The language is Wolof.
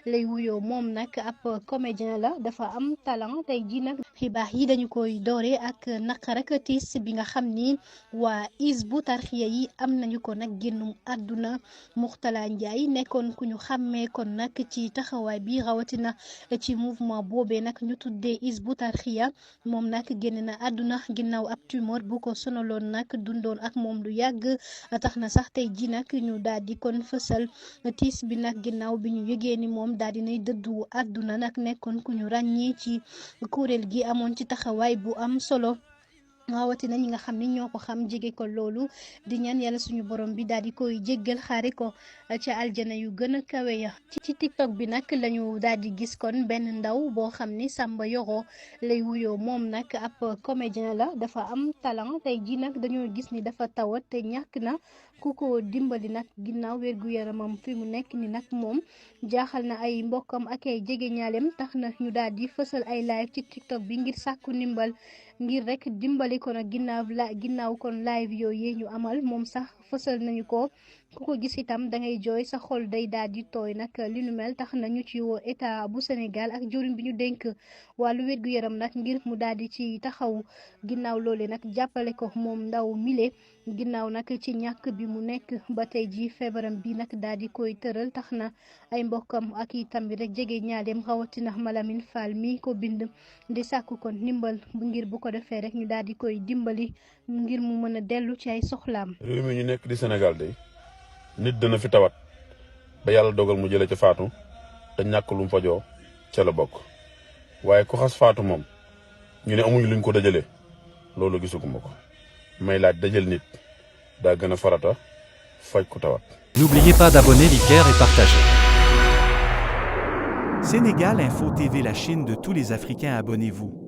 lay wuyoo moom nag ab comédien la dafa am talent tey ji nag xibaar yi dañu koy doore ak naqar ak tiis bi nga xam ni waa Hizbut Tarqiyyah yi am nañu ko nag génnum àdduna Mourtala Ndiaye nekkoon ku ñu xàmmee kon nag ci taxawaay bi rawatina ci mouvement boobee nag ñu tuddee Hizbut Tarqiyyah moom nag génn na àdduna ginnaaw ab tumeur bu ko sonaloon nag dundoon ak moom lu yàgg tax na sax tey ji nag ñu daal di kon fësal tiis bi nag ginnaaw bi ñu yëgee ni moom daal dinay dëddu àdduna nag nekkoon ku ñu ràññee ci kuréel gi amoon ci taxawaay bu am solo rawatina ñi nga xam ni ñoo ko xam jege ko loolu di ñaan yàlla suñu borom bi daal di koy jéggal xaare ko ca aljana yu gën a kawe ya ci TikTok bi nag lañu daal di gis kon benn ndaw boo xam ni Samba Yoro lay wuyoo moom nag ab comédien la dafa am talent tey ji nag dañoo gis ni dafa tawat te ñàkk na ku ko dimbali nag ginnaaw wérgu yaramam fi mu nekk ni nag moom jaaxal na ay mbokkam ak ay jege ñaaleem tax na ñu daal di fësal ay live ci TikTok bi ngir sàkku ndimbal ngir rek dimbali ko nag ginnaaw kon live yooyu ñu amal moom sax fësal nañu ko ku ko gis itam da ngay jooy sa xol day daal di tooy nag li nu mel tax na ñu ci woo état bu Sénégal ak jëwriñ bi ñu dénk wàllu wérgu yaram nag ngir mu daal di ci taxaw ginnaaw loole nag jàppale ko moom ndaw mile ginnaaw nag ci ñàkk bi mu nekk ba tey ji feebaram bi nag daal di koy tëral tax na ay mbokkam ak itam bi rek jege ñaaleem rawatina Malamine Fall mi ko bind di sàkku kon ndimbal ngir bu ko defee rek ñu daal di koy dimbali ngir mu mën a dellu ci ay soxlaam. réew mi ñu nekk di Sénégal de nit dana fi tawat ba yàlla dogal mu jële ca faatu te ñàkk lu mu fajoo ca la bokk waaye ku xas faatu moom ñu ne amuñu luñ ko dajalee loolu gisuguma ko may laaj dajal nit daa gën a farata faj ku tawat. N'oubliez pas d'abonner, liker et partager. Sénégal Info TV, la Chine de tous les Africains, abonnez-vous.